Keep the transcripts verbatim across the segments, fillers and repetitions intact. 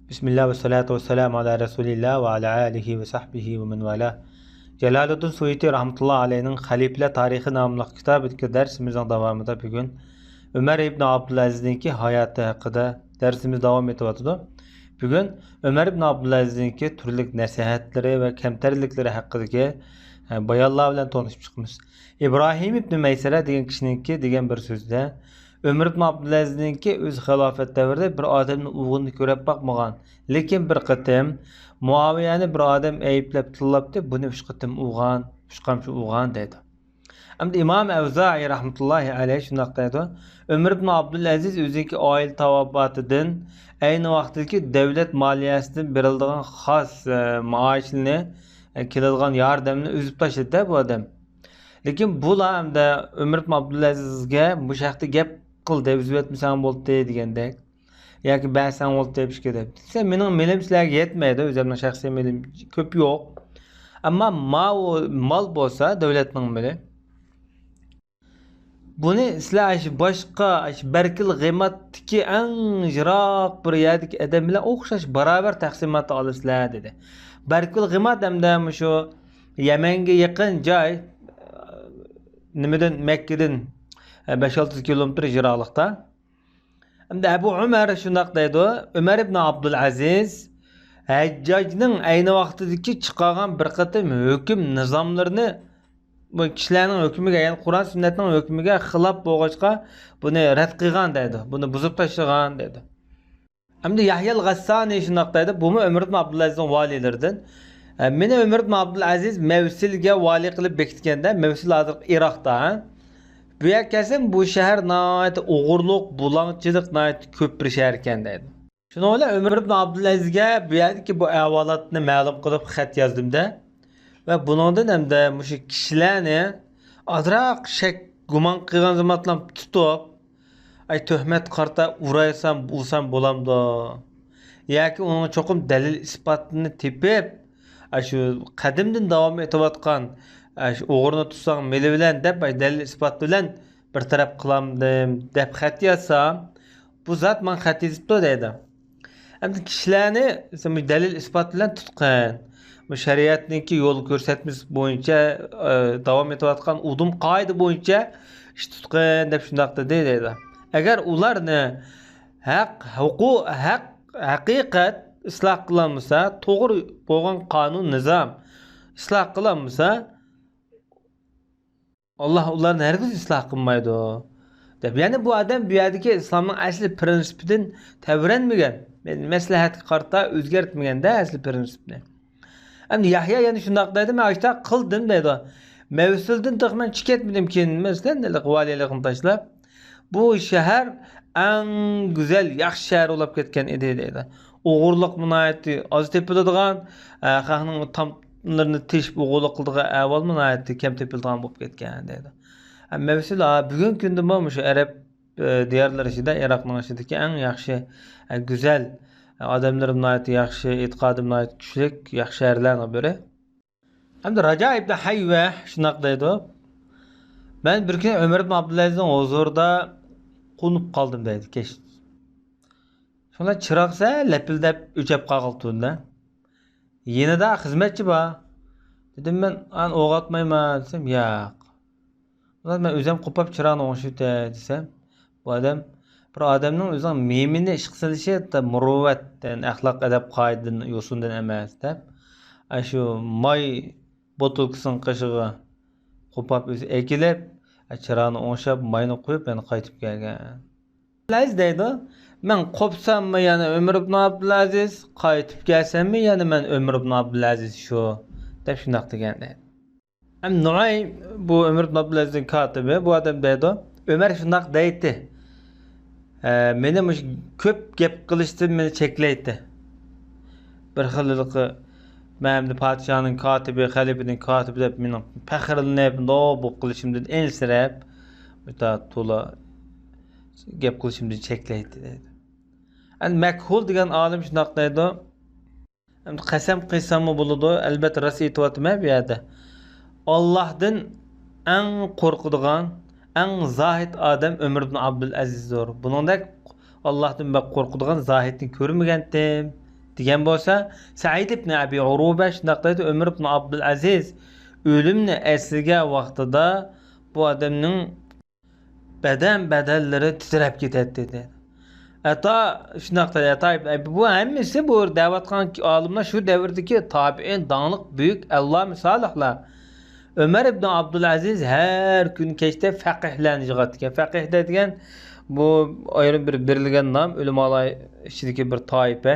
بىسمىللا ۋەسسالاتۇ ۋەسسالامۇ ئالا رەسۇلىللا ۋە ئالا ئالىھى ۋە سەھبىھى ۋە مەن ۋالا. جالالىدىن سۇيۇتى رەھمەتۇللا ئەلەيھنىڭ خەلىپىلەر تارىخى ناملىق كىتابىدىكى دەرسىمىزنىڭ داۋامىدا بۈگۈن ئۆمەر ئىبن ئابدۇلئەزىزنىڭكى ھاياتى ھەققىدە دەرسىمىز داۋام ئېتىۋاتىدۇ. بۈگۈن ئۆمەر ئىبن ئابدۇلئەزىزنىڭكى تۈرلۈك نەسىھەتلىرى ۋە كەمتەرلىكلىرى ھەققىدىكى، ئە، بايانلار بىلەن تونۇشۇپ چىقىمىز. ئىبراھىم ئىبن مەيسەرە دېگەن كىشىنىڭكى دېگەن بىر سۆزىدە، ئۆمەر ئىبن ئابدۇلئەزىزنىڭكى ئۆز خىلاپەت دەۋرىدە بىر ئادەمنى ئوغرىنى كۆرۈپ باقمىغان، لېكىن بىر قېتىم مۇئاۋىيەنى بىر ئادەم ئەيىبلەپ تىللاپتۇ، بۇنى ئۈچ قېتىم ئۇرغان، ئۈچ قامچا ئۇرغان دەيدۇ. ئەمدى ئىمام ئەۋزائىي رەھمەتۇللاھى ئەلەيھ شۇنداق دەيدۇ، ئۆمەر ئىبن ئابدۇلئەزىز ئۆزىنىڭكى ئائىلە تاۋابىئاتىدىن، ئەينى ۋاقىتتىكى دەۋلەت مالىيەسىدىن بېرىلىدىغان خاس، ئە، مائاشنى، ئە، كېلىدىغان ياردەمنى ئۈزۈپ تاشلىدى بۇ ئادەم. لېكىن بۇلار ئەمدى ئۆمەر ئىبن ئابدۇلئەزىزگە مۇشۇ ھەقتە گەپ قىلدى، ئۈزۈۋەتمىسەڭ بولدى دېگەندەك. ياكى بەرسەڭ بولدى بىزگە دەپ. دېسە، مېنىڭ مېلىم سىلەرگە يەتمەيدۇ، ئۆزۈمنىڭ شەخسىي مېلىم كۆپ يوق. ئەمما ماۋۇ مال بولسا دۆلەتنىڭ مېلى. بۇنى سىلەر ئاشۇ باشقا، ئاشۇ بەركىل غىماتتىكى ئەڭ يىراق بىر يەردىكى ئادەم بىلەن ئوخشاش باراۋەر تەقسىماتتا ئالىسىلەر، دېدى. بەركىل غىمات ھەمدە مۇشۇ يەمەنگە يېقىن جاي، نېمىدىن، مەككىدىن بەش-ئالتە يۈز كىلومېتىر يىراقلىقتا. ئەمدى ئەبۇ ئۆمەر شۇنداق دەيدۇ، ئۆمەر ئىبن ئابدۇلئەزىز ھەججاجنىڭ ئەينى ۋاقتىدىكى چىقارغان بىر قېتىم ھۆكۈم نىزاملىرىنى، بۇ كىشىلەرنىڭ ھۆكمىگە، يەنى قۇرئان سۈننەتنىڭ ھۆكمىگە خىلاپ بولغاچقا، بۇنى رەت قىلغان دەيدۇ، بۇنى بۇزۇپ تاشلىغان دەيدۇ. ئەمدى يەھيا ئەل غەسسانى شۇنداق دەيدۇ، بۇمۇ ئۆمەر ئىبن ئابدۇلئەزىزنىڭ ۋالىيلىرىدىن. ئە، مېنى ئۆمەر ئىبن ئابدۇلئەزىز مەۋسىلگە ۋالىي قىلىپ بېكىتكەندە، مەۋسىل ھازىرقى ئىراقتا، ھە؟ بۇ يەرگە كەلسەم، بۇ شەھەر ناھايىتى ئوغرىلىق، بۇلاڭچىلىق ناھايىتى كۆپ بىر شەھەر ئىكەن دەيدۇ. شۇنىڭ بىلەن ئۆمەر ئىبن ئابدۇلئەزىزگە بۇ يەردىكى بۇ ئەھۋالاتنى مەلۇم قىلىپ خەت يازدىم-دە، ۋە بۇنىڭدىن ھەمدە مۇشۇ كىشىلەرنى ئازراق شەك، گۇمان قىلغان زامانلام تۇتۇپ، ئاي، تۆھمەت قارىتا ئۇرايسام، ئۇرسام بولامدۇ؟ ياكى ئۇنىڭ چوقۇم دەلىل ئىسپاتىنى تېپىپ، ئاشۇ قەدىمدىن داۋام ئېتىۋاتقان، ئاشۇ ئوغرىنى تۇتساڭ مېلى بىلەن دەپ، ئاي، دەلىل ئىسپات بىلەن بىر تەرەپ قىلامدىم دەپ خەت يازسام، بۇ زات ماڭا خەت يېزىپتۇ دەيدۇ. ئەمدى كىشىلەرنى سەن بۇ دەلىل ئىسپات بىلەن تۇتقىن. بۇ شەرىئەتنىڭكى يول كۆرسەتمىسى بويىچە، ئە، داۋام ئېتىۋاتقان ئۇدۇم قائىدە بويىچە ئىش تۇتقىن دەپ شۇنداق دېدى دەيدۇ. ئەگەر ئۇلارنى ھەق، ھوقۇق، ھەق، ھەقىقەت ئىسلاھ قىلالمىسا، توغرا بولغان قانۇن، نىزام ئىسلاھ قىلالمىسا، ئاللاھ ئۇلارنى ھەرگىز ئىسلاھ قىلمايدۇ، دەپ. يەنى بۇ ئادەم بۇ يەردىكى ئىسلامنىڭ ئەسلى پرىنسىپىدىن تەۋرەنمىگەن. مەن مەسلىھەتكە قارىتا ئۆزگەرتمىگەندە ئەسلى پرىنسىپنى. ئەمدى يەھيا يەنە شۇنداق دەيدۇ، مەن ئاشۇنداق قىلدىم دەيدۇ. مەۋسۇلدىن تېخى مەن چىقىپ كەتمىدىم كېيىن، مەسىلەن، ھېلىقى ۋالىيلىقنى تاشلاپ. بۇ شەھەر ئەڭ گۈزەل، ياخشى شەھەر بولۇپ كەتكەن ئىدى دەيدۇ. ئوغرىلىق ناھايىتى ئاز تېپىلىدىغان، ئە، خەقنىڭ تاملىرىنى تېشىپ ئوغرىلىق قىلىدىغان ئەھۋالمۇ ناھايىتى كەم تېپىلىدىغان بولۇپ كەتكەن دەيدۇ. ئە، مەۋسۇل، ئا، بۈگۈنكى كۈندىمۇ مۇشۇ ئەرەب، ئە، دىيارلىرى ئىچىدە ئىراقنىڭ ئىچىدىكى ئەڭ ياخشى، ئە، گۈزەل، ئە، ئادەملىرى ناھايىتى ياخشى، ئېتىقادى ناھايىتى كۈچلۈك، ياخشى شەھەرلەرنىڭ بىرى. ئەمدى راجا ئىبن ھەيۋە شۇنداق دەيدۇ، مەن بىر كۈنى ئۆمەر ئىبن ئابدۇلئەزىزنىڭ ھۇزۇرىدا قونۇپ قالدىم دەيدۇ، كەچ. شۇڭا چىراغ سەل لەپىلدەپ ئۆچۈپ قالغان تۇردى. يېنىدا خىزمەتچى بار. دېدىم مەن، ئان ئوغاتمايما دېسەم، ياق. ئۇلار مەن ئۆزۈم قوپاپ چىراغنى ئوڭشىۋېتەي دېسەم، بۇ ئادەم، بىر ئادەمنىڭ ئۆزىنىڭ مېيىمىنى ئىشقا سېلىشى مۇرۇۋۋەت، يەنى ئەخلاق ئەدەپ قائىدىدىن، يوسۇندىن ئەمەس دەپ، ئاشۇ ماي بوتۇلكىسىنىڭ قېشىغا قوپاپ ئۆزى ئەكېلىپ، چىراغنى ئوڭشاپ، ماينى قويۇپ، يەنە قايتىپ كەلگەن. ئەبدۇلئەزىز دەيدۇ، مەن قوپساممۇ يەنە ئۆمەر ئىبن ئابدۇلئەزىز، قايتىپ كەلسەممۇ يەنە مەن ئۆمەر ئىبن ئابدۇلئەزىز شۇ، دەپ شۇنداق دېگەن دەيدۇ. ئەم نۇئەيم، بۇ ئۆمەر ئىبن ئابدۇلئەزىزنىڭ كاتىپى، بۇ ئادەم دەيدۇ، ئۆمەر شۇنداق دەيتتى. ئە، مېنى مۇشۇ كۆپ گەپ قىلىشتىن مېنى چەكلەيتتى. بىر خىل ھېلىقى، مەن ئەمدى پادىشاھنىڭ كاتىپى، خەلىپىنىڭ كاتىپى دەپ مېنىڭ پەخىرلىنىپ، نوب بولۇپ قېلىشىمدىن ئەنسىرەپ، مۇشۇنداق تولا گەپ قىلىشىمدىن چەكلەيتتى دەيدۇ. ئەمدى مەكھۇل دېگەن ئالىم شۇنداق دەيدۇ. ئەمدى قەسەم قىلساممۇ بولىدۇ، ئەلۋەتتە راست ئېيتىۋاتىمەن بۇ يەردە. ئاللاھتىن ئەڭ قورقىدىغان، ئەڭ زاھىد ئادەم ئۆمەر ئىبن ئابدۇلئەزىزدۇر. بۇنىڭدەك ئاللاھتىن بەك قورقىدىغان زاھىدنى كۆرمىگەنتىم، دېگەن بولسا، سەئىد ئىبن ئەبى ئۇرۇبە شۇنداق دەيدۇ، ئۆمەر ئىبن ئابدۇلئەزىز ئۆلۈمنى ئەسلىگەن ۋاقتىدا بۇ ئادەمنىڭ بەدەن بەدەنلىرى تىترەپ كېتەتتى، دەيدۇ. ئەتا شۇنداق دەيدۇ، ئەتا ئىبن ئەبى، بۇ ھەممىسى بۇ دەۋاتقان ئالىملار شۇ دەۋردىكى تابىئىن، داڭلىق بۈيۈك ئەللامە سالىھلار. ئۆمەر ئىبن ئابدۇلئەزىز ھەر كۈن كەچتە فەقىھلەرنى يىغاتتىكەن. فەقىھ دەيدىغان بۇ ئايرىم بىر بېرىلگەن نام، ئۆلىمالار ئىچىدىكى بىر تائىپە.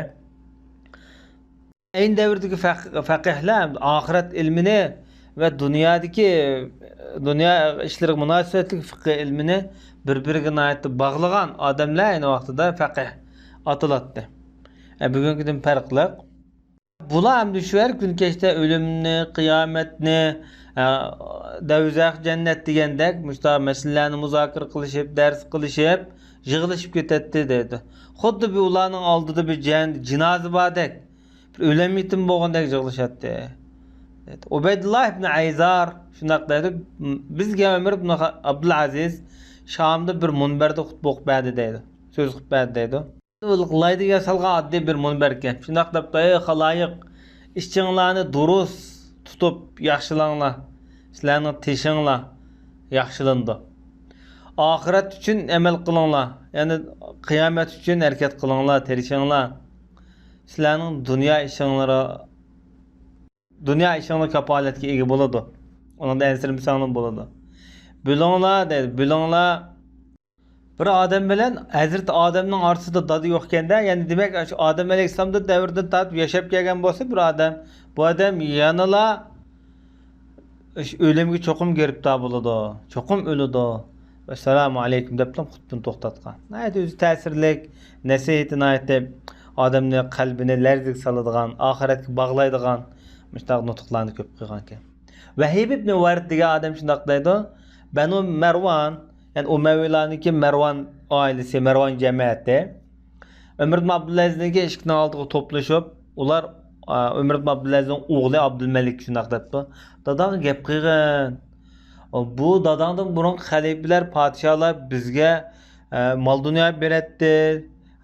ئەينى دەۋردىكى فەق-، فەقىھلەر ئاخىرەت ئىلمىنى ۋە دۇنيادىكى، دۇنيا ئىشلىرىغا مۇناسىۋەتلىك فىقھى ئىلمىنى بىر-بىرىگە ناھايىتى باغلىغان ئادەملەر ئەينى ۋاقتىدا فەقىھ ئاتىلاتتى. ئە، بۈگۈنكىدىن پەرقلىق. بۇلار ئەمدى شۇ ھەر كۈن كەچتە ئۆلۈمنى، قىيامەتنى، ئە، دەۋزەخ، جەننەت دېگەندەك مۇشۇنداق مەسىلىلەرنى مۇزاكىرە قىلىشىپ، دەرس قىلىشىپ، يىغىلىشىپ كېتەتتى، دەيدۇ. خۇددى بۇ ئۇلارنىڭ ئالدىدا بىر جەن-، جىنازا باردەك. بىر ئۆلۈم يېتىم بولغاندەك يىغلىشاتتى. ئۇبەيدۇللا ئىبن ئەيزار شۇنداق دەيدۇ، بىزگە ئۆمەر ئىبن ئابدۇلئەزىز شامدا بىر مۇنبەردە خۇتبە ئوقۇپ بەردى دەيدۇ. سۆز قىلىپ بەردى دەيدۇ. لايدا ياسالغان ئاددىي بىر مۇنبەركەن. شۇنداق دەپتۇ، ئەي خالايىق، ئىچىڭلارنى دۇرۇس تۇتۇپ ياخشىلاڭلار. سىلەرنىڭ تېشىڭلار ياخشىلىنىدۇ. ئاخىرەت ئۈچۈن ئەمەل قىلىڭلار. يەنى قىيامەت ئۈچۈن ھەرىكەت قىلىڭلار، تىرىشىڭلار. سىلەرنىڭ دۇنيا ئىشىڭلار، دۇنيا ئىشىڭلار كاپالەتكە ئىگە بولىدۇ. ئۇنىڭدا ئەنسىرىمىسەڭلار بولىدۇ. بۆلۈڭلار دەيدۇ، بۆلۈڭلار. بىر ئادەم بىلەن ھەزرىتى ئادەمنىڭ ئارىسىدا دادا يوقكەندە، يەنى دېمەك، شۇ ئادەم ئەلەيھىسسالام دەۋرىدىن تارتىپ ياشاپ كەلگەن بولسا بىر ئادەم، بۇ ئادەم يەنىلا ئۆلۈمگە چوقۇم گىرىپتار بولىدۇ، چوقۇم ئۆلىدۇ. ۋەسسالامۇ ئەلەيكۇم دەپلا خۇتبىنى توختاتقان. ناھايىتى ئۆزى تەسىرلىك، نەسىھىتى ناھايىتى ئادەمنى، قەلبىنى لەرزىگە سالىدىغان، ئاخىرەتكە باغلايدىغان مۇشۇنداق نۇتۇقلارنى كۆپ قىلغانىكەن. ۋەھىب ئىبنى ۋەرد دېگەن ئادەم شۇنداق دەيدۇ، بەنۇ مەرۋان، يەنى ئۇمەۋىيلارنىڭكى مەرۋان ئائىلىسى، مەرۋان جەمەتى ئۆمەر ئىبن ئابدۇلئەزىزنىڭكى ئىشىكنىڭ ئالدىغا توپلىشىپ، ئۇلار، ئا، ئۆمەر ئىبن ئابدۇلئەزىزنىڭ ئوغلى ئابدۇلمەلىك شۇنداق دەپتۇ، داداڭغا گەپ قىلغىن. بۇ داداڭدىن بۇرۇنقى خەلىپىلەر، پادىشاھلار بىزگە، ئە، مال-دۇنيا بېرەتتى،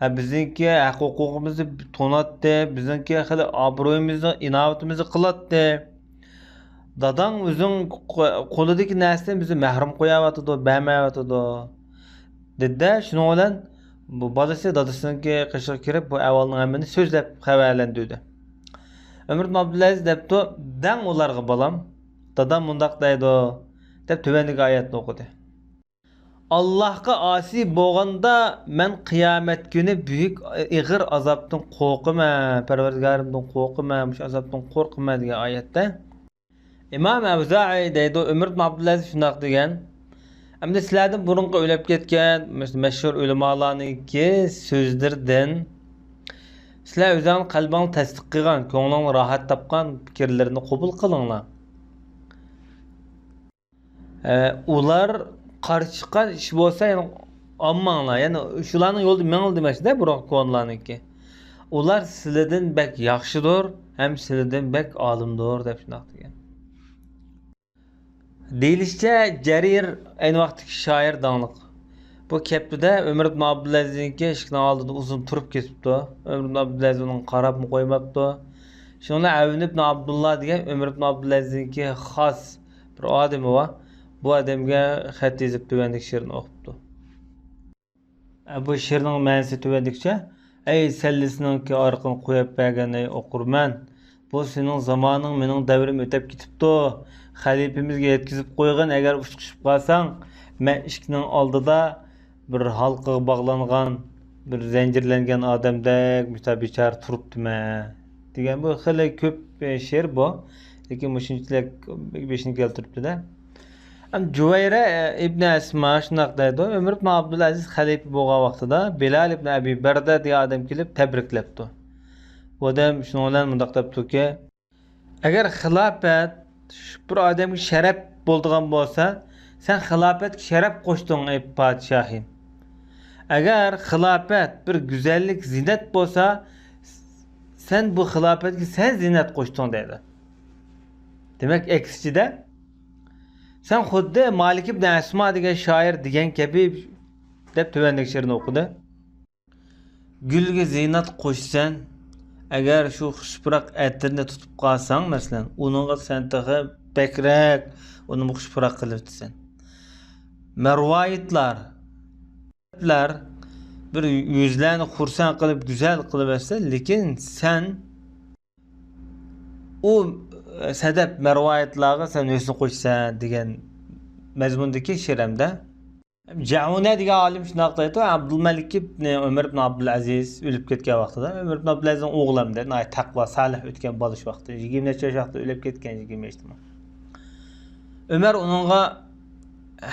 ھە، بىزنىڭكى ھەق-ھوقۇقىمىزنى توناتتى، بىزنىڭكى خېلى ئابرۇيىمىزنى، ئىناۋىتىمىزنى قىلاتتى. داداڭ ئۆزۈڭ قو-، قولىدىكى نەرسىدىن بىزنى مەھرۇم قويۇۋاتىدۇ، بەرمەيۋاتىدۇ، دېدى-دە، شۇنىڭ بىلەن بۇ بالىسى دادىسىنىڭكى قېشىغا كىرىپ، بۇ ئەھۋالنىڭ ھەممىنى سۆزلەپ خەۋەرلەندۈردى. ئۆمەر ئىبن ئابدۇلئەزىز دەپتۇ، دەڭ ئۇلارغا، بالام، دادام مۇنداق دەيدۇ، دەپ تۆۋەندىكى ئايەتنى ئوقۇدى. ئاللاھقا ئاسىي بولغاندا مەن قىيامەت كۈنى بۈيۈك ئېغىر ئازابتىن قورقىمەن، پەرۋەردىگارىمدىن قورقىمەن، مۇشۇ ئازابتىن قورقىمەن دېگەن ئايەتتە. ئىمام ئەۋزائىي دەيدۇ، ئۆمەر ئىبن ئابدۇلئەزىز شۇنداق دېگەن، ئەمدى سىلەردىن بۇرۇنقى ئۆلۈپ كەتكەن مەشھۇر ئۆلىمالارنىڭكى سۆزلىرىدىن سىلەر ئۆزۈڭلار قەلبىڭلار تەستىق قىلغان، كۆڭلۈڭلار راھەت تاپقان پىكىرلىرىنى قوبۇل قىلىڭلار. ئە، ئۇلار قارشى چىققان ئىش بولسا، يەنى ئالماڭلار، يەنى شۇلارنىڭ يولىدا مېڭىڭلار دېمەكچىدە بۇرۇنقى كونىلارنىڭكى. ئۇلار سىلىدىن بەك ياخشىدۇر ھەم سىلىدىن بەك ئالىمدۇر دەپ شۇنداق دېگەن. دېيىلىشىچە، جەرىر ئەينى ۋاقىتتىكى شائىر داڭلىق. بۇ كەپتىدە ئۆمەر ئىبن ئابدۇلئەزىزنىڭكى ئىشىكنىڭ ئالدىدا ئۇزۇن تۇرۇپ كېتىپتۇ. ئۆمەر ئىبن ئابدۇلئەزىز ئۇنىڭغا قاراپمۇ قويماپتۇ. شۇنىڭ بىلەن ئەۋن ئىبن ئابدۇللا دېگەن ئۆمەر ئىبن ئابدۇلئەزىزنىڭكى خاس بىر ئادىمى بار. بۇ ئادەمگە خەت يېزىپ تۆۋەندىكى شېئىرنى ئوقۇپتۇ. بۇ شېئىرنىڭ مەنىسى تۆۋەندىكىچە: ئەي سەللىسىنىڭكى ئارىقىنى قويۇپ بەرگەن ئەي ئوقۇرمەن، بۇ سېنىڭ زامانىڭ، مېنىڭ دەۋرىم ئۆتەپ كېتىپتۇ. خەلىپىمىزگە يەتكۈزۈپ قويغىن، ئەگەر ئۇچۇقۇشۇپ قالساڭ، مەن ئىشىكنىڭ ئالدىدا بىر ھالقىغا باغلانغان، بىر زەنجىرلەنگەن ئادەمدەك مۇشۇنداق بىچارە تۇرۇپتىمەن دېگەن. بۇ خېلى كۆپ شېئىر بۇ، لېكىن مۇشۇنچىلىك بېشىنى كەلتۈرۈپتۇ-دە. ئەم، جۇۋەيرە ئىبنى ئەسما شۇنداق دەيدۇ، ئۆمەر ئىبن ئابدۇلئەزىز خەلىپە بولغان ۋاقتىدا بىلال ئىبنى ئەبى بەردە دېگەن ئادەم كېلىپ تەبرىكلەپتۇ. بۇ ئادەم شۇنىڭ بىلەن مۇنداق دەپتۇكى، ئەگەر خىلاپەت بىر ئادەمگە شەرەپ بولىدىغان بولسا، سەن خىلاپەتكە شەرەپ قوشتۇڭ، ئەي پادىشاھىم. ئەگەر خىلاپەت بىر گۈزەللىك، زىننەت بولسا، سەن بۇ خىلاپەتكە سەن زىننەت قوشتۇڭ دەيدۇ. دېمەك، ئەكسىچىدە، سەن خۇددى مالىك ئىبن ئەسما دېگەن شائىر دېگەن كەبى دەپ تۆۋەندىكى شېئىرنى ئوقۇدى. گۈلگە زىننەت قوشىسەن، ئەگەر شۇ خۇش پۇراق ئەتىرنى تۇتۇپ قالساڭ، مەسىلەن، ئۇنىڭغا سەن تېخى بەكرەك ئۇنىمۇ خۇش پۇراق قىلىۋېتىسەن. مەرۋايىتلار، سەدەپلەر بىر يۈزلەرنى خۇرسەن قىلىپ، گۈزەل قىلىۋەتسە، لېكىن سەن ئۇ سەدەپ مەرۋايىتلارغا سەن ھۆسن قوشىسەن دېگەن مەزمۇندىكى شېئىر ھەمدە جەئۇنە دېگەن ئالىم شۇنداق دەيدۇ، ئابدۇلمەلىك ئىبنى ئۆمەر ئىبن ئابدۇلئەزىز ئۆلۈپ كەتكەن ۋاقتىدا، ئۆمەر ئىبن ئابدۇلئەزىزنىڭ ئوغلى ئەمدى ناھايىتى تەقۋا، سالىھ ئۆتكەن بالىش ۋاقتى، يىگىرمە نەچچە ياش ۋاقتىدا ئۆلۈپ كەتكەن، يىگىرمە ياشتىمۇ. ئۆمەر ئۇنىڭغا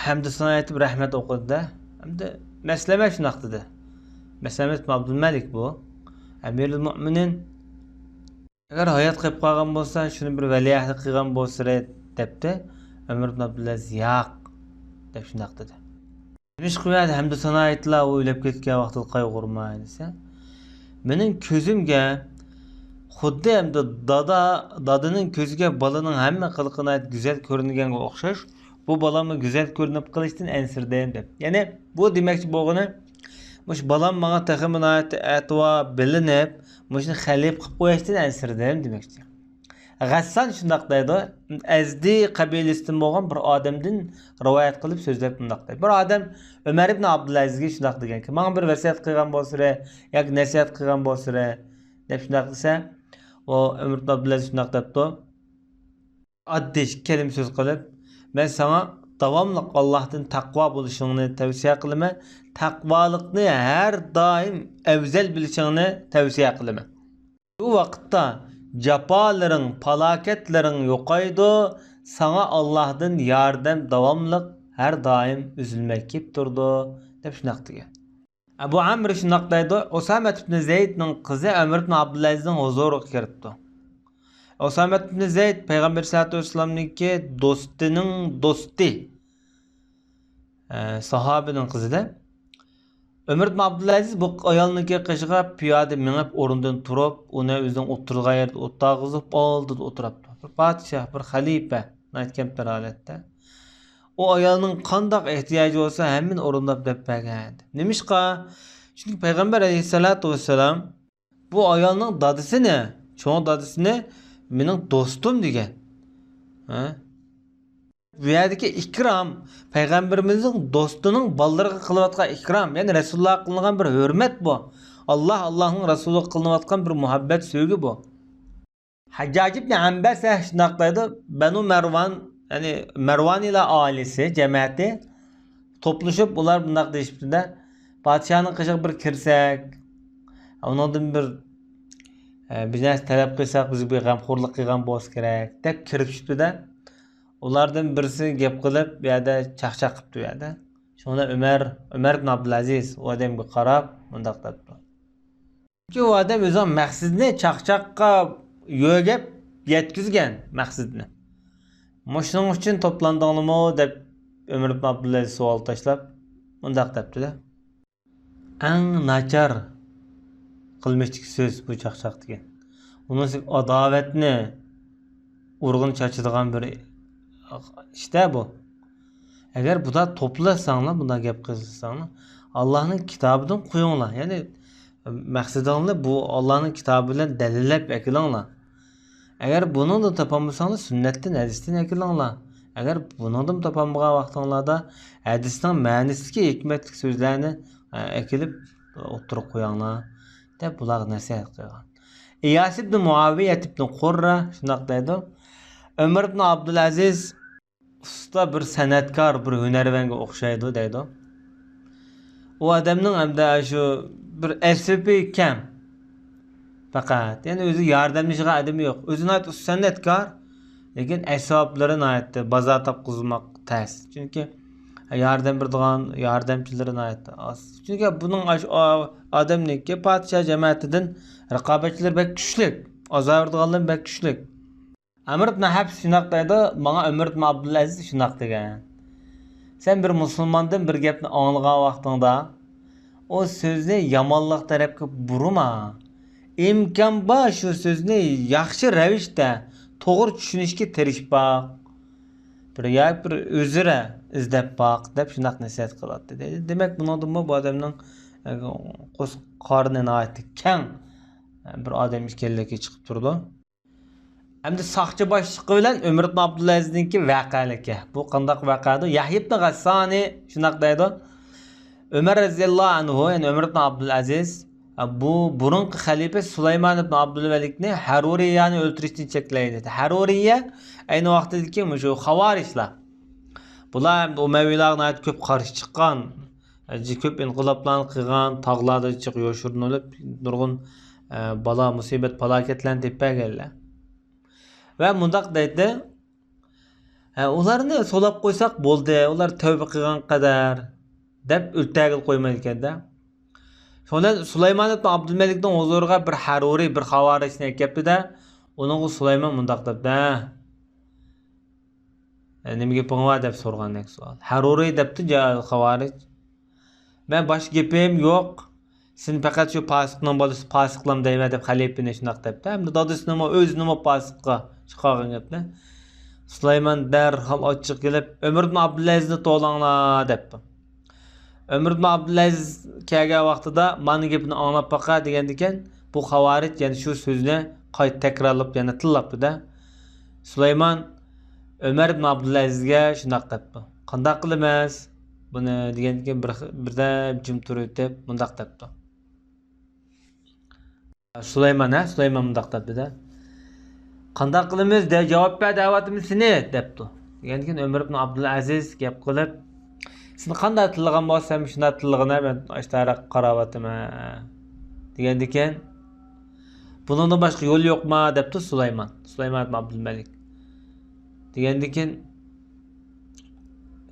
ھەمدۇ سانا ئېيتىپ رەھمەت ئوقۇدى-دە، ئەمدى مەسلەمە شۇنداق دېدى. مەسلەمە ئىبن ئابدۇلمەلىك بۇ، ئەمىرۇل مۆمىنىن. ئەگەر ھايات قېلىپ قالغان بولسا، شۇنى بىر ۋەلىئەھدى قىلغان بولسىلى، دەپتۇ. ئۆمەر ئىبن ئابدۇلئەزىز ياق، دەپ شۇنداق دېدى. نېمىشقا ئۇ يەردە ھەمدۇ سانا ئېيتىلا، ئۇ ئۆلۈپ كەتكەن ۋاقتىدا قايغۇرماي دېسە، مېنىڭ كۆزۈمگە خۇددى ئەمدى دادا، دادىنىڭ كۆزىگە بالىنىڭ ھەممە قىلىقى ناھايىتى گۈزەل كۆرۈنگەنگە ئوخشاش، بۇ بالاممۇ گۈزەل كۆرۈنۈپ قېلىشتىن ئەنسىرىدىم، دەپ. يەنى بۇ دېمەكچى بولغىنى، مۇشۇ بالام ماڭا تېخىمۇ ناھايىتى ئەتىۋار بىلىنىپ، مۇشۇنى خەلىپە قىلىپ قويۇشتىن ئەنسىرىدىم دېمەكچى. غەسسان شۇنداق دەيدۇ، ئەزدى قەبىلىسىدىن بولغان بىر ئادەمدىن رىۋايەت قىلىپ سۆزلەپ مۇنداق دەيدۇ. بىر ئادەم ئۆمەر ئىبن ئابدۇلئەزىزگە شۇنداق دېگەنكى، ماڭا بىر ۋەسىيەت قىلغان بولسىلى ياكى نەسىھەت قىلغان بولسىلى، دەپ شۇنداق دېسە، ئۇ ئۆمەر ئىبن ئابدۇلئەزىز شۇنداق دەپتۇ. ئاددىي ئىككى كەلىمە سۆز قىلىپ، مەن ساڭا داۋاملىق ئاللاھتىن تەقۋا بولۇشۇڭنى تەۋسىيە قىلىمەن، تەقۋالىقنى ھەر دائىم ئەۋزەل بىلىشىڭنى تەۋسىيە قىلىمەن. شۇ ۋاقىتتا جاپالىرىڭ، پالاكەتلىرىڭ يوقايدۇ، ساڭا ئاللاھدىن ياردەم داۋاملىق ھەر دائىم ئۈزۈلمەي كېلىپ تۇرىدۇ، دەپ شۇنداق دېگەن. ئەبۇ ئەمر شۇنداق دەيدۇ، ئۇسامەت ئىبنى زەيدنىڭ قىزى ئۆمەر ئىبنى ئابدۇلئەزىزنىڭ ھۇزۇرىغا كىرىپتۇ. ئۇسامەت ئىبنى زەيد پەيغەمبەر سەللەللاھۇ ئەلەيھى ۋەسەللەمنىڭكى دوستىنىڭ دوستى، ئە، ساھابىنىڭ قىزىدە. ئۆمەر ئىبنى ئابدۇلئەزىز بۇ ئايالنىڭكى قېشىغا پىيادە مېڭىپ، ئورنىدىن تۇرۇپ، ئۇنى ئۆزىنىڭ ئولتۇرىدىغان يەردە ئولتۇرغۇزۇپ، ئالدىدا ئولتۇرۇپتۇ. بىر پادىشاھ، بىر خەلىپە، ناھايىتى كەمتەر ھالەتتە. ئۇ ئايالنىڭ قانداق ئېھتىياجى بولسا، ھەممىنى ئورۇنداپ بېرىپ بەرگەن. نېمىشقا؟ چۈنكى پەيغەمبەر ئەلەيھىسسالاتۇ ۋەسسالام بۇ ئايالنىڭ دادىسىنى، چوڭ دادىسىنى مېنىڭ دوستۇم دېگەن. ھە؟ بۇ يەردىكى ئىكرام، پەيغەمبىرىمىزنىڭ دوستىنىڭ بالىلىرىغا قىلىۋاتقان ئىكرام، يەنى رەسۇلۇللاھقا قىلىنغان بىر ھۆرمەت بۇ. ئاللاھ، ئاللاھنىڭ رەسۇلىغا قىلىنىۋاتقان بىر مۇھەببەت، سۆيگۈ بۇ. ھەججاج ئىبنى ئەنبەسە شۇنداق دەيدۇ، بەنۇ مەرۋان، يەنى مەرۋانىيلار ئائىلىسى، جەمەتى توپلىشىپ، ئۇلار بۇنداق دېيىشىپتۇ-دە، پادىشاھنىڭ قېشىغا بىر كىرسەك، ئۇنىڭدىن بىر، ئە، بىر نەرسە تەلەپ قىلساق، بىزگە بىر غەمخورلۇق قىلغان بولسا كېرەك، دەپ كىرىشىپتۇ-دە، ئۇلاردىن بىرسى گەپ قىلىپ، بۇ يەردە چاقچاق قىپتۇ، بۇ يەردە. شۇڭا ئۆمەر، ئۆمەر ئىبن ئابدۇلئەزىز ئۇ ئادەمگە قاراپ مۇنداق دەپتۇ. چۈنكى ئۇ ئادەم ئۆزىنىڭ مەقسىتىنى چاقچاققا يۆگەپ يەتكۈزگەن مەقسىتىنى. مۇشۇنىڭ ئۈچۈن توپلاندىڭلىمۇ؟ دەپ ئۆمەر ئىبن ئابدۇلئەزىز سوئال تاشلاپ مۇنداق دەپتۇ-دە. ئەڭ ناچار قىلمىشتىكى سۆز بۇ چاقچاق دېگەن. ئۇنىڭ ئۈستىگە ئاداۋەتنى ئۇرغۇن چاچىدىغان بىر ئىش-تە بۇ. ئەگەر بۇنداق توپلاشساڭلار، بۇنداق گەپ قىلساڭلار، ئاللاھنىڭ كىتابىدىن قويۇڭلار. يەنى مەقسىتىڭلار بۇ ئاللاھنىڭ كىتابى بىلەن دەلىللەپ ئەكېلىڭلار. ئەگەر بۇنىڭدىن تاپالمىساڭلار، سۈننەتتىن، ھەدىستىن ئەكېلىڭلار. ئەگەر بۇنىڭدىمۇ تاپالمىغان ۋاقتىڭلاردا ھەدىسنىڭ مەنىسىدىكى ھېكمەتلىك سۆزلەرنى، ئە، ئەكېلىپ ئوتتۇرىغا قويۇڭلار، دەپ بۇلارغا نەسىھەت قىلغان. ئىياس ئىبنى مۇئاۋىيە ئىبنى قۇررە شۇنداق دەيدۇ، ئۆمەر ئىبنى ئابدۇلئەزىز ئۇستا بىر سەنئەتكار، بىر ھۈنەرۋەنگە ئوخشايدۇ دەيدۇ. ئۇ ئادەمنىڭ ھەمدە شۇ بىر ئەسۋابى كەم. پەقەت، يەنى ئۆزى ياردەملىشىدىغان ئادىمى يوق. ئۆزى ناھايىتى ئۇستا سەنئەتكار، لېكىن ئەسۋابلىرى ناھايىتى، بازار تاپقۇزماق تەس. چۈنكى ياردەم بېرىدىغان ياردەمچىلىرى ناھايىتى ئاز. چۈنكى بۇنىڭ ئاش-، ئا-، ئادەمنىڭكى پادىشاھ جەمەتىدىن رىقابەتچىلىرى بەك كۈچلۈك، ئازابېرىدىغانلىرى بەك كۈچلۈك. ئەمر ئىبن ھەبس شۇنداق دەيدۇ، ماڭا ئۆمەر ئىبن ئابدۇلئەزىز شۇنداق دېگەن. سەن بىر مۇسۇلماندىن بىر گەپنى ئاڭلىغان ۋاقتىڭدا، ئۇ سۆزنى يامانلىق تەرەپكە بۇرىما. ئىمكان بار شۇ سۆزنى ياخشى رەۋىشتە، توغرا چۈشىنىشكە تىرىشىپ باق. بىر ياكى بىر ئۆزرە ئىزدەپ باق، دەپ شۇنداق نەسىھەت قىلاتتى. دەيدۇ. دېمەك، بۇنىڭدىنمۇ بۇ ئادەمنىڭ، ئە، قوس-، قارنى ناھايىتى كەڭ. بىر ئادەم ئىكەنلىكى چىقىپ تۇرىدۇ. ئەمدى ساقچى باشلىقى بىلەن ئۆمەر ئىبن ئابدۇلئەزىزنىڭكى ۋەقەلىكى. بۇ قانداق ۋەقەدۇ؟ يەھيا ئىبن غەسسانى شۇنداق دەيدۇ. ئۆمەر رەزىياللاھۇ ئەنھۇ، يەنى ئۆمەر ئىبن ئابدۇلئەزىز، بۇ بۇرۇنقى خەلىپە سۇلايمان ئىبن ئابدۇلمەلىكنى ھەرۇرىيەنى ئۆلتۈرۈشتىن چەكلەيدۇ. ھەرۇرىيە ئەينى ۋاقتىدىكى مۇشۇ خاۋارىجلار. بۇلار ئەمدى ئۇمەۋىيلارغا ناھايىتى كۆپ قارشى چىققان، جىق كۆپ ئىنقىلابلارنى قىلغان، تاغلاردا جىق يوشۇرۇنۇپ، نۇرغۇن، ئە، بالا، مۇسىبەت، پالاكەتلەرنى تېپىپ بەرگەنلەر. ۋە مۇنداق دەيتتى، ھە، ئۇلارنى سولاپ قويساق بولدى، ئۇلار تەۋبە قىلغان قەدەر، دەپ ئۆلتۈرگىلى قويمايدىكەن-دە. شۇنىڭ بىلەن سۇلايمان ئىبن ئابدۇلمەلىكنىڭ ھۇزۇرىغا بىر ھەرۇرى، بىر خاۋارىجنى ئەكەپتۇ-دە، ئۇنىڭغا سۇلايمان مۇنداق دەپتۇ، ھە، نېمە گېپىڭ بار دەپ سورىغاندەك سوئال. ھەرۇرى دەپتۇ جا-، خاۋارىج. مەن باشقا گېپىم يوق. سېنى پەقەت شۇ پاسىقنىڭ بالىسى پاسىقلام دەيمەن دەپ خەلىپىنى شۇنداق دەپتۇ. ھەمدە دادىسىنىمۇ، ئۆزىنىمۇ پاسىققا چىقارغان گەپنى. سۇلايمان دەرھال ئاچچىقى كېلىپ، ئۆمەر ئىبن ئابدۇلئەزىزنى توۋلاڭلار دەپتۇ. ئۆمەر ئىبن ئابدۇلئەزىز كەلگەن ۋاقتىدا مانا گېپىنى ئاڭلاپ باقە دېگەندىكىن، بۇ خاۋارىج يەنە شۇ سۆزنى قايتا تەكرارلاپ يەنە تىللاپتۇ-دە. سۇلايمان، ئۆمەر ئىبن ئابدۇلئەزىزگە شۇنداق دەپتۇ. قانداق قىلىمىز بۇنى دېگەندىكىن بىر، بىردەم جىم تۇرۇۋېتىپ مۇنداق دەپتۇ. سۇلايمان، ھە، سۇلايمان مۇنداق دەپتۇ-دە. قانداق قىلىمىز دە، جاۋاب بەر دەۋاتىمىز سېنى دەپتۇ. دېگەندىكىن ئۆمەر ئىبن ئابدۇلئەزىز گەپ قىلىپ، سېنى قانداق تىللىغان بولسا سەن شۇنداق تىللىغىنە، مەن ئاشتاراق قاراۋاتىمەن دېگەندىكىن، بۇنىڭدىن باشقا يول يوقما دەپتۇ سۇلايمان. سۇلايمان ئىبن ئابدۇلمەلىك. دېگەندىكىن،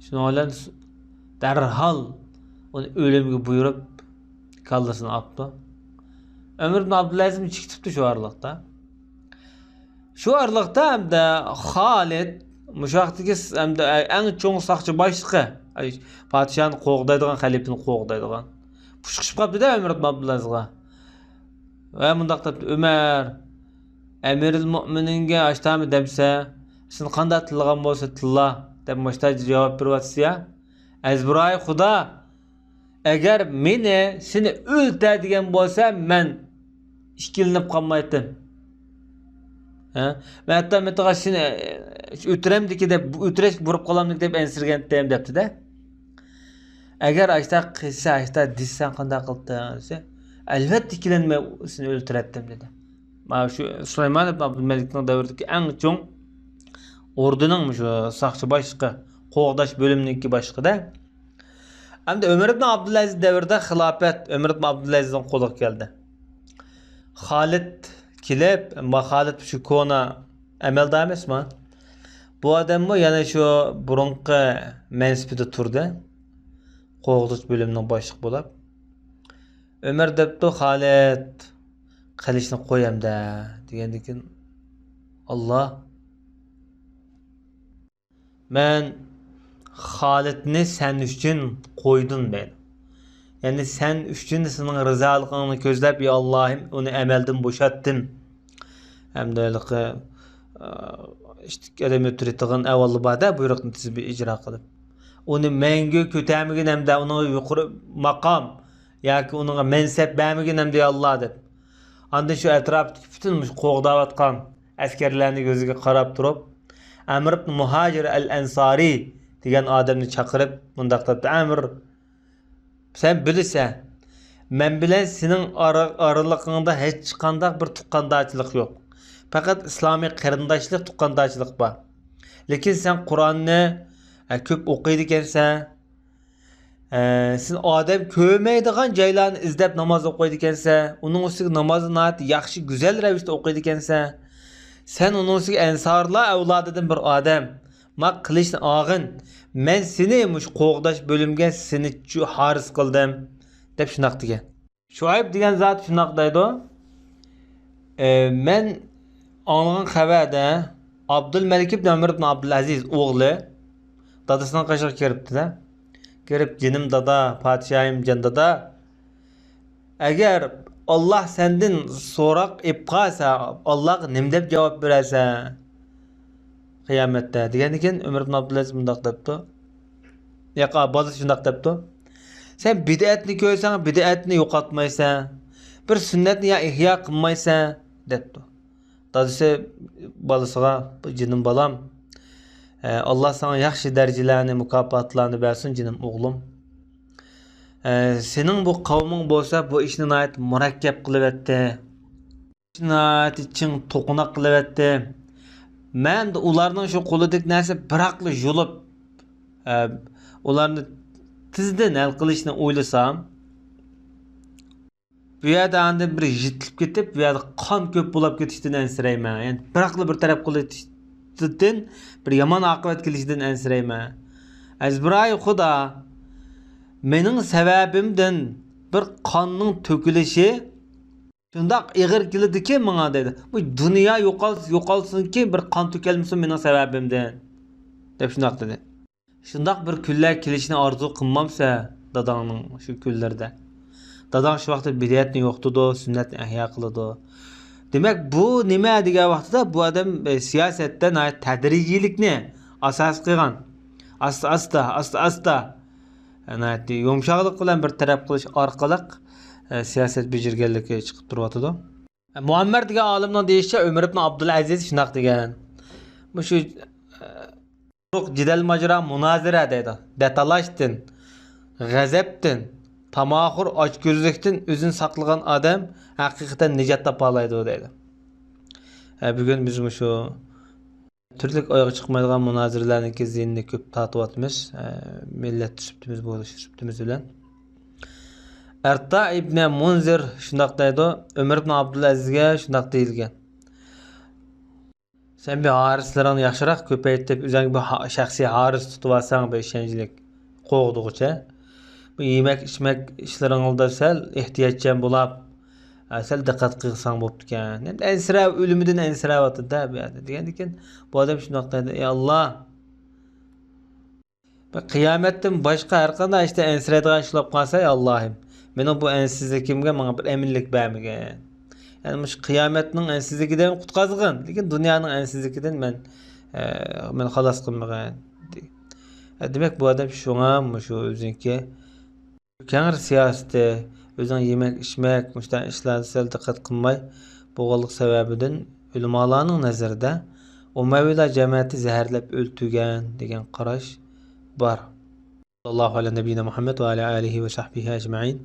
شۇنىڭ بىلەن دەرھال ئۇنى ئۆلۈمگە بۇيرۇپ، كاللىسىنى ئاپتۇ. ئۆمەر ئىبن ئابدۇلئەزىزمۇ چىقىپتۇ شۇ ئارىلىقتا. شۇ ئارىلىقتا ھەمدە خالىد، مۇشۇ ۋاقىتتىكى س-، ھەمدە ئەڭ چوڭ ساقچى باشلىقى، ئاي، پادىشاھنى قوغدايدىغان، خەلىپىنى قوغدايدىغان، پۇشقىشىپ قاپتۇ-دە ئۆمەر ئىبن ئابدۇلئەزىزغا. ۋە مۇنداق دەپتۇ، ئۆمەر، ئەمىرىل مۆمىنىنگە ئاشتامى دەمسە، سېنى قانداق تىللىغان بولسا تىللا، دەپ مۇشتا جاۋاب بېرىۋاتىسىز يا. ئەزبىراي خۇدا، ئەگەر مېنى سېنى ئۆلتە دېگەن بولسا، مەن ئىككىلىنىپ قالمايتتىم. ھە؟ مەن ھەتتا مىتىغا سېنى ئۆلتۈرەمدىكى دەپ، ئۆلتۈرۈشكە بۇرۇپ قالامدىكى دەپ ئەنسىرىگەنتىم دەپتۇ-دە. ئەگەر ئاشتا قىلسا، ئاشتا دېسەڭ قانداق قىلتىڭ دېسە، ئەلۋەتتە ئىككىلەنمەي سېنى ئۆلتۈرەتتىم دېدى. مانا شۇ سۇلايمان ئىبن ئابدۇلمەلىكنىڭ دەۋرىدىكى ئەڭ چوڭ ئوردىنىڭ مۇشۇ ساقچى باشلىقى، قوغداش بۆلۈمىنىڭكى باشلىقى-دە. ئەمدى ئۆمەر ئىبن ئابدۇلئەزىز دەۋرىدە خىلاپەت ئۆمەر ئىبن ئابدۇلئەزىزنىڭ قولىغا كەلدى. خالىد كېلىپ، ما خالىد شۇ كونا ئەمەلدار ئەمەسمۇ؟ بۇ ئادەممۇ يەنە شۇ بۇرۇنقى مەنسىپىدە تۇردى. قوغدىغۇچى بۆلۈمنىڭ باشلىقى بولۇپ. ئۆمەر دەپتۇ، خالىد، قىلىچنى قوي ئەمدى، دېگەندىكىن، ئاللا، مەن خالىدنى سەن ئۈچۈن قويدۇم دەيدۇ. يەنى سەن ئۈچۈن سېنىڭ رىزالىقىڭنى كۆزلەپ، يا ئاللاھىم، ئۇنى ئەمەلدىن بوشاتتىم. ھەمدە ھېلىقى، ئىشتىك ئادەم ئۆلتۈرۈۋېتىدىغان ئەھۋاللار بار-دە، بۇيرۇقنى تېز بىر ئىجرا قىلىپ. ئۇنى مەڭگۈ كۆتەرمىگىن ھەمدە ئۇنىڭغا يۇقىرى ماقام ياكى ئۇنىڭغا مەنسەپ بەرمىگىن ھەمدە يا ئاللا دەپ. ئاندىن شۇ ئەتراپتىكى پۈتۈن مۇشۇ قوغداۋاتقان ئەسكەرلەرنىڭ يۈزىگە قاراپ تۇرۇپ، ئەمر ئىبن مۇھاجىر ئەل ئەنسارى دېگەن ئادەمنى چاقىرىپ مۇنداق دەپتۇ، ئەمر، سەن بىلىسەن، مەن بىلەن سېنىڭ ئارا-، ئارىلىقىڭدا ھېچقانداق بىر تۇغقاندارچىلىق يوق. پەقەت ئىسلامىي قېرىنداشلىق، تۇغقاندارچىلىق بار. لېكىن سەن قۇرئاننى، ئە، كۆپ ئوقۇيدىكەنسەن. ئە، سەن ئادەم كۆرمەيدىغان جايلارنى ئىزدەپ ناماز ئوقۇيدىكەنسەن. ئۇنىڭ ئۈستىگە نامازنى ناھايىتى ياخشى، گۈزەل رەۋىشتە ئوقۇيدىكەنسەن. سەن ئۇنىڭ ئۈستىگە ئەنسارلار ئەۋلادىدىن بىر ئادەم. ما قىلىچنى ئالغىن، مەن سېنى مۇشۇ قوغداش بۆلۈمگە سېنى چۈ-، ھارىس قىلدىم، دەپ شۇنداق دېگەن. شۇئەيب دېگەن زات شۇنداق دەيدۇ، ئى، مەن ئاڭلىغان خەۋەردە ئابدۇلمەلىك ئىبن ئۆمەر ئىبن ئابدۇلئەزىز ئوغلى دادىسىنىڭ قېشىغا كىرىپتۇ-دە. كىرىپ، جېنىم دادا، پادىشاھىم جان دادا، ئەگەر ئاللا سەندىن سوراق ئېلىپ قالسا، ئاللاغا نېمە دەپ جاۋاب بېرەرسەن قىيامەتتە؟ دېگەندىكىن، ئۆمەر ئىبن ئابدۇلئەزىز مۇنداق دەپتۇ. ياق، بالىسى شۇنداق دەپتۇ. سەن بىدئەتنى كۆرسەڭ، بىدئەتنى يوقاتمايسەن. بىر سۈننەتنى يا ئىھيا قىلمايسەن، دەپتۇ. دادىسى بالىسىغا، جېنىم بالام، ئە، ئاللا ساڭا ياخشى دەرىجىلەرنى، مۇكاپاتلارنى بەرسۇن، جېنىم ئوغلۇم. ئە، سېنىڭ بۇ قەۋمىڭ بولسا بۇ ئىشنى ناھايىتى مۇرەككەپ قىلىۋەتتى. ناھايىتى چىڭ توقۇناق قىلىۋەتتى. مەن ئۇلارنىڭ شۇ قولىدىكى نەرسە بىراقلا يۇلۇپ، ئە، ئۇلارنى تېزدىن ھەل قىلىشنى ئويلىسام، بۇ يەردە ئاندىن بىر يىتىلىپ كېتىپ، بۇ يەردە قان كۆپ بولاپ كېتىشتىن ئەنسىرەيمەن. يەنى بىراقلا بىر تەرەپ قىلىشتىن بىر يامان ئاقىۋەت كېلىشىدىن ئەنسىرەيمەن. ئەزبىرايى خۇدا، مېنىڭ سەۋەبىمدىن بىر قاننىڭ تۆكۈلۈشى شۇنداق ئېغىر كېلىدىكى ماڭا، دەيدۇ. بۇ دۇنيا يوقال-، يوقالسۇنكى، بىر قان تۆكەلمىسۇن مېنىڭ سەۋەبىمدىن، دەپ شۇنداق دېدى. شۇنداق بىر كۈنلەر كېلىشىنى ئارزۇ قىلمامسەن داداڭنىڭ شۇ كۈنلىرىدە؟ داداڭ شۇ ۋاقىتتا بىدئەتنى يوقىتىدۇ، سۈننەتنى ئەھيا قىلىدۇ. دېمەك، بۇ نېمە دېگەن ۋاقتىدا بۇ ئادەم، ئە، سىياسەتتە ناھايىتى تەدرىجىيلىكنى ئاساس قىلغان. ئاستا-ئاستا، ئاستا-ئاستا، ئە، ناھايىتى يۇمشاقلىق بىلەن بىر تەرەپ قىلىش ئارقىلىق، ئە، سىياسەت بېجىرگەنلىكى چىقىپ تۇرۇۋاتىدۇ. مۇئەممەر دېگەن ئالىمنىڭ دېيىشىچە، ئۆمەر ئىبن ئابدۇلئەزىز شۇنداق دېگەن. مۇشۇ، ئە، قۇرۇق جېدەل ماجىرا، مۇنازىرە دەيدۇ. دەتالاشتىن، غەزەپتىن، تاماخۇر، ئاچكۆزلۈكتىن ئۆزىنى ساقلىغان ئادەم ھەقىقەتەن نىجات تاپالايدۇ دەيدۇ. ھە، بۈگۈن بىز مۇشۇ تۈرلۈك ئايىغى چىقمايدىغان مۇنازىرىلەرنىڭكى زىيىنىنى كۆپ تارتىۋاتىمىز. ھە، مىللەت سۈپىتىمىز بولۇش سۈپىتىمىز بىلەن. ئەرتا ئىبنى مۇنزىر شۇنداق دەيدۇ، ئۆمەر ئىبنى ئابدۇلئەزىزگە شۇنداق دېيىلگەن. سەن بۇ ھارىسلىرىڭنى ياخشىراق كۆپەيتىپ، ئۆزۈڭگە بىر ھا-، شەخسىي ھارىس تۇتۇۋالساڭ، بىر ئىشەنچلىك قوغدىغۇچە. بۇ يېمەك-ئىچمەك ئىشلىرىڭدا سەل ئېھتىياتچان بولاپ، ھە، سەل دىققەت قىلساڭ بوپتىكەن. ئەمدى ئەنسىرەپ، ئۆلۈمىدىن ئەنسىرەۋاتىدۇ-دە بۇ يەردە. دېگەندىكىن، بۇ ئادەم شۇنداق دەيدۇ، ئى ئاللا، بىر قىيامەتتىن باشقا ھەر قانداق ئىشتا ئەنسىرەيدىغان ئىش بولۇپ قالسا، ئى ئاللاھىم، مېنىڭ بۇ ئەنسىزلىكىمگە ماڭا بىر ئەمىنلىك بەرمىگىن. يەنى مۇشۇ قىيامەتنىڭ ئەنسىزلىكىدىن قۇتقازغىن، لېكىن دۇنيانىڭ ئەنسىزلىكىدىن مەن، ئە، مېنى خالاس قىلمىغىن. ئە، دېمەك، بۇ ئادەم شۇڭا مۇشۇ ئۆزىنىڭكى كەڭرى سىياسىتى، ئۆزىنىڭ يېمەك-ئىچمەك، مۇشۇنداق ئىشلاردا سەل دىققەت قىلماي بولغانلىق سەۋەبىدىن، ئۆلىمالارنىڭ نەزىرىدە ئۇمەۋىيلار جەمەتى زەھەرلەپ ئۆلتۈرگەن دېگەن قاراش بار. ساللاللاھۇ ئەلە نەبىييىنا مۇھەممەد ۋە ئەلە ئالىھى ۋە سەھبىھى ئەجمەئىن.